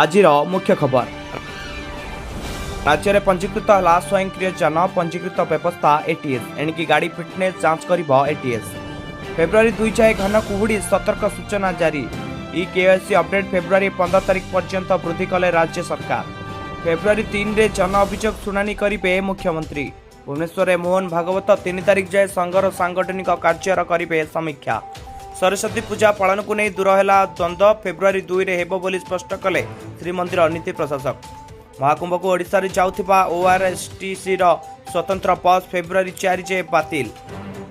ଆଜିର ମୁଖ୍ୟ ଖବର। ରାଜ୍ୟରେ ପଞ୍ଜୀକୃତ ହେଲା ସ୍ୱୟଂକ୍ରିୟ ଯାନ ପଞ୍ଜୀକୃତ ବ୍ୟବସ୍ଥା ଏଟିଏସ୍। ଏଣିକି ଗାଡ଼ି ଫିଟନେସ୍ ଯାଞ୍ଚ କରିବ ଏଟିଏସ୍। ଫେବୃଆରୀ 2 ଯାଏ ଘନ କୁହୁଡ଼ି ସତର୍କ ସୂଚନା ଜାରି। ଇ କେୱାଇସି ଅପଡେଟ୍ ଫେବୃଆରୀ 15 ତାରିଖ ପର୍ଯ୍ୟନ୍ତ ବୃଦ୍ଧି କଲେ ରାଜ୍ୟ ସରକାର। ଫେବୃଆରୀ 3ରେ ଜନ ଅଭିଯୋଗ ଶୁଣାଣି କରିବେ ମୁଖ୍ୟମନ୍ତ୍ରୀ। ଭୁବନେଶ୍ୱରରେ ମୋହନ ଭାଗବତ 3 ତାରିଖ ଯାଏ ସଂଘର ସାଂଗଠନିକ କାର୍ଯ୍ୟର କରିବେ ସମୀକ୍ଷା। ସରସ୍ୱତୀ ପୂଜା ପାଳନକୁ ନେଇ ଦୂର ହେଲା ଦ୍ୱନ୍ଦ୍ୱ। ଫେବୃଆରୀ 2ରେ ହେବ ବୋଲି ସ୍ପଷ୍ଟ କଲେ ଶ୍ରୀମନ୍ଦିର ନୀତି ପ୍ରଶାସକ। ମହାକୁମ୍ଭକୁ ଓଡ଼ିଶାରେ ଯାଉଥିବା ଓଆରଏସଟିସିର ସ୍ୱତନ୍ତ୍ର ବସ୍ ଫେବୃଆରୀ 4 ଯାଏ ବାତିଲ।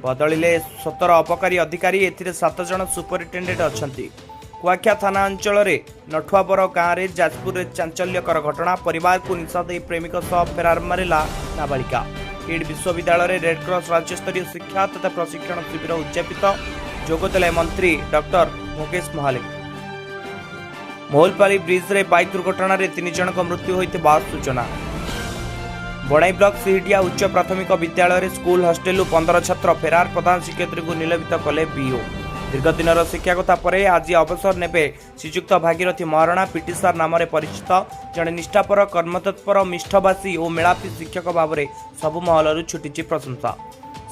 ବଦଳିଲେ 17 ଅବକାରୀ ଅଧିକାରୀ, ଏଥିରେ ସାତ ଜଣ ସୁପରିଟେଣ୍ଡେଣ୍ଟ ଅଛନ୍ତି। କୁଆଖିଆ ଥାନା ଅଞ୍ଚଳରେ ନଠୁଆବର ଗାଁରେ ଯାଜପୁରରେ ଚାଞ୍ଚଲ୍ୟକର ଘଟଣା। ପରିବାରକୁ ନିଶା ଦେଇ ପ୍ରେମିକ ସହ ଫେରାର ମାରିଲା ନାବାଳିକା। କିଟ୍ ବିଶ୍ୱବିଦ୍ୟାଳୟରେ ରେଡ୍କ୍ରସ୍ ରାଜ୍ୟସ୍ତରୀୟ ଶିକ୍ଷା ତଥା ପ୍ରଶିକ୍ଷଣ ଶିବିର ଉଦଯାପିତ। ଯୋଗଦେଲେ ମନ୍ତ୍ରୀ ଡକ୍ଟର ମୁକେଶ ମହାଲିକ। ମହୁଲପାଲି ବ୍ରିଜରେ ବାଇକ୍ ଦୁର୍ଘଟଣାରେ ତିନି ଜଣଙ୍କ ମୃତ୍ୟୁ ହୋଇଥିବା ସୂଚନା। ବଣାଇ ବ୍ଲକ ସିହିଡିଆ ଉଚ୍ଚ ପ୍ରାଥମିକ ବିଦ୍ୟାଳୟରେ ସ୍କୁଲ ହଷ୍ଟେଲରୁ 15 ଛାତ୍ର ଫେରାର। ପ୍ରଧାନ ଶିକ୍ଷୟିତ୍ରୀଙ୍କୁ ନିଲମ୍ବିତ କଲେ ବିଇଓ। ଦୀର୍ଘଦିନର ଶିକ୍ଷକତା ପରେ ଆଜି ଅବସର ନେବେ ଶ୍ରୀଯୁକ୍ତ ଭାଗୀରଥୀ ମହାରଣା। ପିଟି ସାର୍ ନାମରେ ପରିଚିତ ଜଣେ ନିଷ୍ଠାପର, କର୍ମତତ୍ପର, ମିଷ୍ଟଭାଷୀ ଓ ମେଳାପୀ ଶିକ୍ଷକ ଭାବରେ ସବୁ ମହଲରୁ ଛୁଟିଛି ପ୍ରଶଂସା।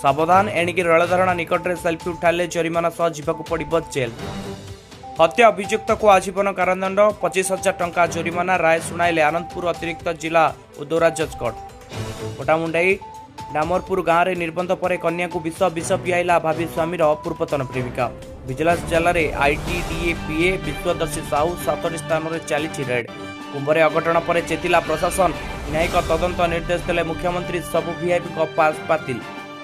ସାବଧାନ, ଏଣିକି ରେଳଧାରଣା ନିକଟରେ ସେଲ୍ଫି ଉଠାଇଲେ ଜରିମାନା ସହ ଯିବାକୁ ପଡ଼ିବ ଜେଲ୍। ହତ୍ୟା ଅଭିଯୁକ୍ତକୁ ଆଜୀବନ କାରାଦଣ୍ଡ, 25,000 ଟଙ୍କା ଜୋରିମାନା। ରାୟ ଶୁଣାଇଲେ ଆନନ୍ଦପୁର ଅତିରିକ୍ତ ଜିଲ୍ଲା ଓ ଦୌରା ଜଜ୍ କୋର୍ଟ। ପଟ୍ଟାମୁଣ୍ଡାଇ ଡାମରପୁର ଗାଁରେ ନିର୍ବନ୍ଧ ପରେ କନ୍ୟାକୁ ବିଷ ପିଆଇଲା ଭାବି ସ୍ୱାମୀର ପୂର୍ବତନ ପ୍ରେମିକା। ଭିଜିଲାନ୍ସ ଜାଲରେ ଆଇଟିଡିଏ ପିଏ ବିଶ୍ୱଦର୍ଶୀ ସାହୁ। ସାତଟି ସ୍ଥାନରେ ଚାଲିଛି ରେଡ୍। କୁମ୍ଭରେ ଅଘଟଣ ପରେ ଚେତିଲା ପ୍ରଶାସନ। ନ୍ୟାୟିକ ତଦନ୍ତ ନିର୍ଦ୍ଦେଶ ଦେଲେ ମୁଖ୍ୟମନ୍ତ୍ରୀ। ସବୁ ଭିଆଇପିଙ୍କ ପାସ୍ ବାତିଲ।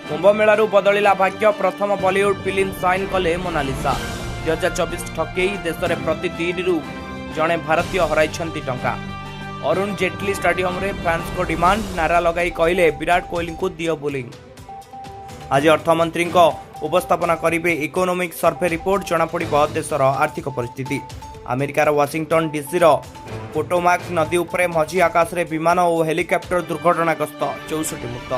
କୁମ୍ଭମେଳାରୁ ବଦଳିଲା ଭାଗ୍ୟ। ପ୍ରଥମ ବଲିଉଡ୍ ଫିଲ୍ମ ସାଇନ୍ କଲେ ମୋନାଲିସା। 2024 ଠକେଇ, ଦେଶରେ ପ୍ରତି ତିନିରୁ ଜଣେ ଭାରତୀୟ ହରାଇଛନ୍ତି ଟଙ୍କା। ଅରୁଣ ଜେଟଲୀ ଷ୍ଟାଡିୟମରେ ଫ୍ୟାନ୍ସଙ୍କ ଡିମାଣ୍ଡ, ନାରା ଲଗାଇ କହିଲେ, ବିରାଟ କୋହଲିଙ୍କୁ ଦିଅ ବୋଲିଂ। ଆଜି ଅର୍ଥମନ୍ତ୍ରୀଙ୍କ ଉପସ୍ଥାପନା କରିବେ ଇକୋନୋମିକ୍ ସର୍ଭେ ରିପୋର୍ଟ। ଜଣାପଡ଼ିବ ଦେଶର ଆର୍ଥିକ ପରିସ୍ଥିତି। ଆମେରିକାର ୱାଶିଂଟନ ଡିସିର ପୋଟୋମାକ୍ ନଦୀ ଉପରେ ମଝି ଆକାଶରେ ବିମାନ ଓ ହେଲିକପ୍ଟର ଦୁର୍ଘଟଣାଗ୍ରସ୍ତ, 64 ମୃତ।